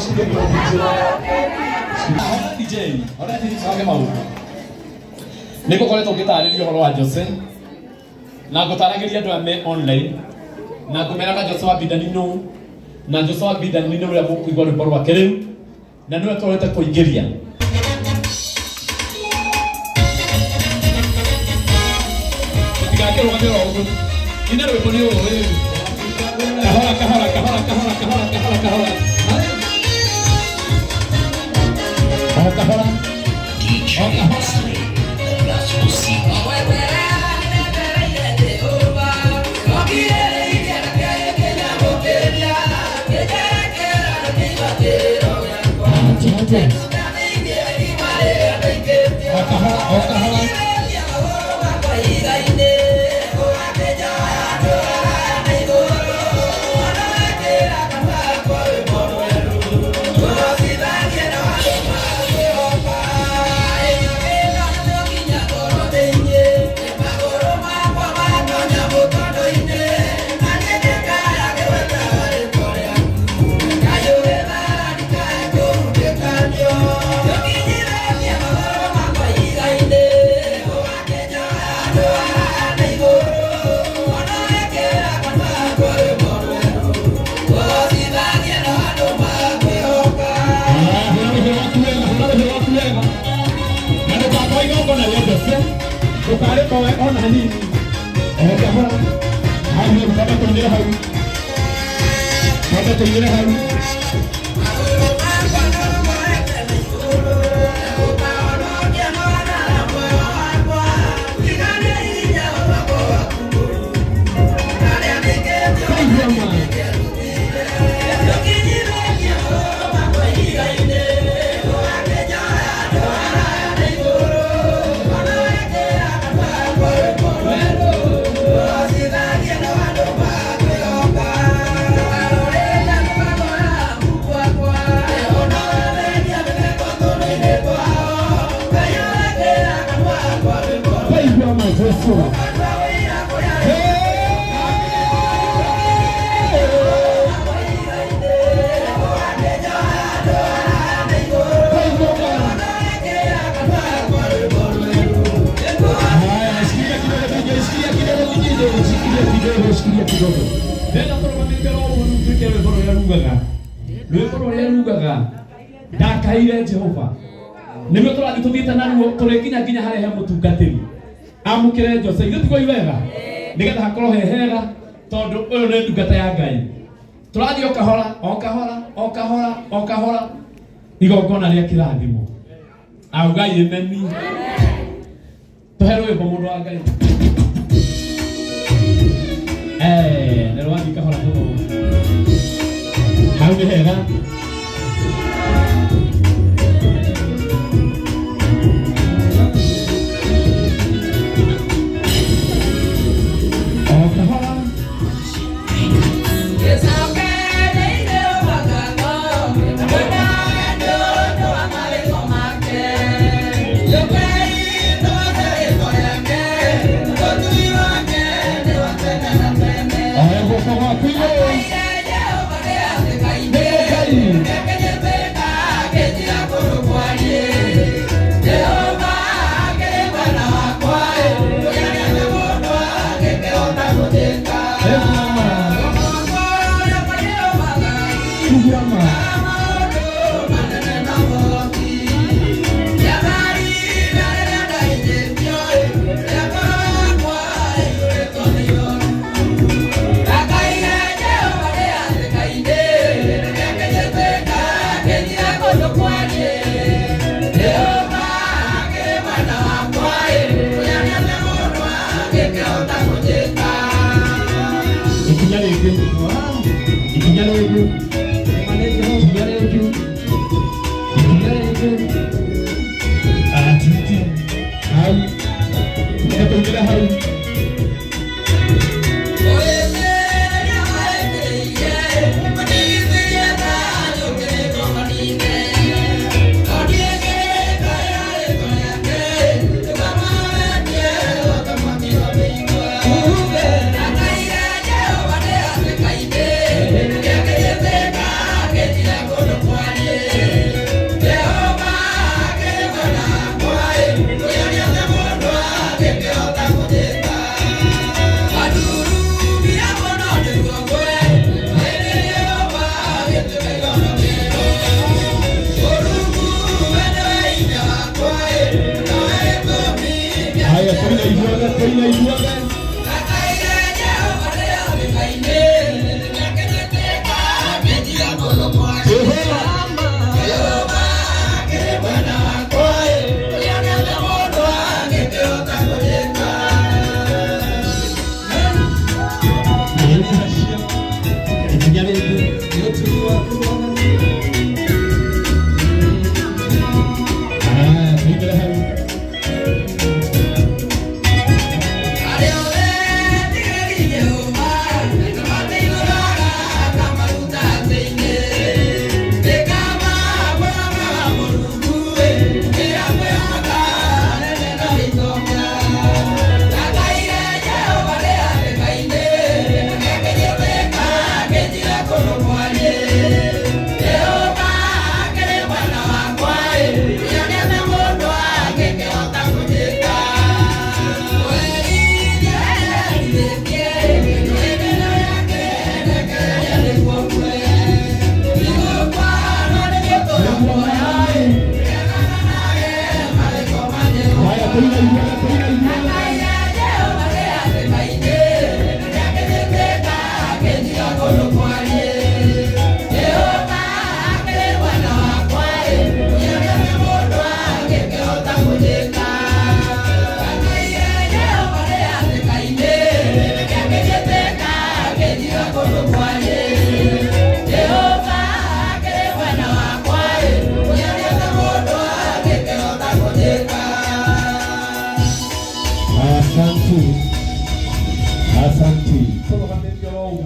Shikilia kidogo DJ. Hora DJ, hora DJ tubange maundu. Nĩngũkoretwo ngĩtarĩria ũhoro wa Jose na ngũtaragĩria andũ aya me online na ngũmeraga Jose wa Bidani nũ na Jose wa Bidani nĩ ũrĩa mũkũigua rwĩmbo rwake rĩu na nĩwe tũrorete kũingĩria. Mũtigakĩrũgamĩra ũguo, ina rwĩmbo nĩ ũũ rĩu. Kahora kahora kahora kahora kahora kahora kahora. O kahora. O kahora. O kahora. Ndakaire Jehova nĩguo tũrathiĩ tũthiĩte naruo tũrĩkinya nginya harĩa he mũtungatĩri amũkĩre Jose ithuĩ tiguo wega nĩgetha hakorwo he hega tondũ ũyũ nĩ ndungata ya Ngai. Tũrathiĩ o kahora o kahora o kahora o kahora igongona rĩa kĩrathimo. Augai ameni. Tũhe rwĩmbo mũndũ wa Ngai. Nĩ rwathiĩ kahora mũno. Hau nĩ hega. Get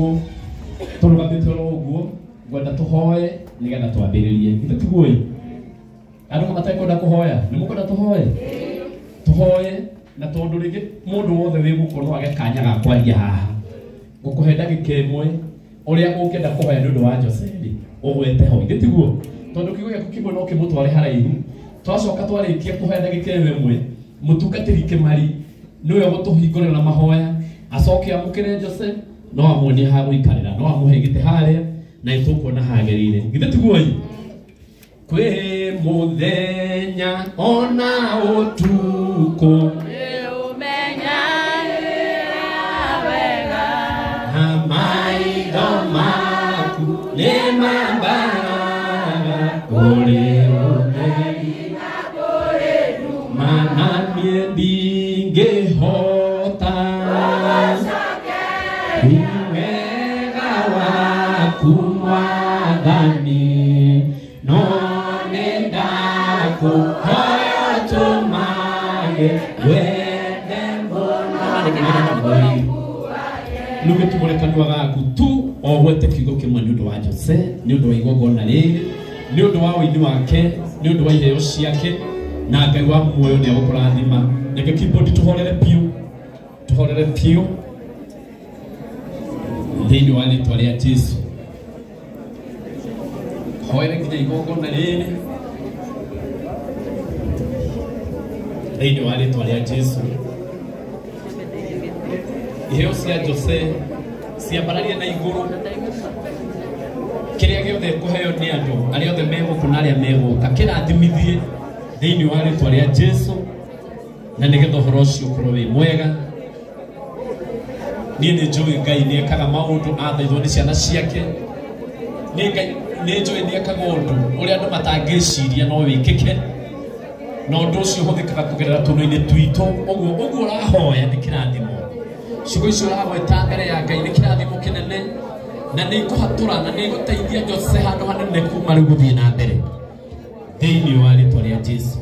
ũguo tũrũgamĩte oro ũguo ngwenda tũhoe nĩgetha twambĩrĩrie githĩ tiguo ĩ andũ matekwenda kũhoya nĩ mũkwenda tũhoe tũhoe na tondũ rĩngĩ mũndũ wothe wĩ gũkũ no age kanya ga kwaria haha ngũkũhe ndagĩka ĩmwe ũrĩa ũngĩenda kũhoya nĩ ũndũ wa Joseli ũgwete ho githĩ tiguo tondũ kiugo gĩaku kĩmwe no kĩmũtware haraihu twacoka twarĩkia kũhoya ndagĩka ĩyo ĩmwe mũtungatĩri Kĩmari nĩwe ũgũtũhingũrĩra na mahoya acoke amũkĩre Jose no amuonie ha gũikarĩra no amũhe gĩtĩ harĩa na nĩtũkuona hagĩrĩire githĩ tiguo ĩ kwĩ mũthenya ona ũtukũ na maitho maku nĩ mambaraga kũrĩ ũtheri mana niĩ ndingĩhota wega waku Mwathani no nĩ ndakũhoya ũtũmage wende mũno nũgĩtumũre kanua gaku tu o gwete kiugo kĩmwe nĩ ũndũ wa Jose nĩ ũndũ wa igongona rĩrĩ nĩ ũndũ wa ũini wake nĩ ũndũ wa iheo ciake na Ngai wa muoyo nĩ egũkũrathima reke keyboard tũhorere piũ tũhorere piũ thĩinĩ wa rĩtwa rĩa Jesu hoere nginya igongona rĩrĩ thĩinĩ wa rĩtwa rĩa Jesu iheo cia Jose ciambararie na igũrũ kĩrĩa gĩothe kũheo nĩ andũ arĩa othe megũkũ na arĩa megũka kĩrathimithie thĩinĩ wa rĩtwa rĩa Jesu na nĩgetha ũhoro ũcio ũkorwo wĩ mwega niĩ nĩ njũĩ Ngai nĩ ekaga maũndũ athaithwo nĩ ciana ciake nĩ Ngai nĩ njũĩ nĩ ekaga ũndũ ũrĩa andũ matangĩciria no wĩkĩke na ũndũ ũcio ũhũthĩkaga kũgerera tũnua-inĩ twitũ ũguo ũguo ũrahoya nĩ kĩrathimo ciugo icio ũragweta mbere ya Ngai nĩ kĩrathimo kĩnene na nĩ ikũhatũra na nĩ igũteithia Jose handũ hanene kuma rĩu gũthiĩ na mbere thĩinĩ wa rĩtwa rĩa Jesu.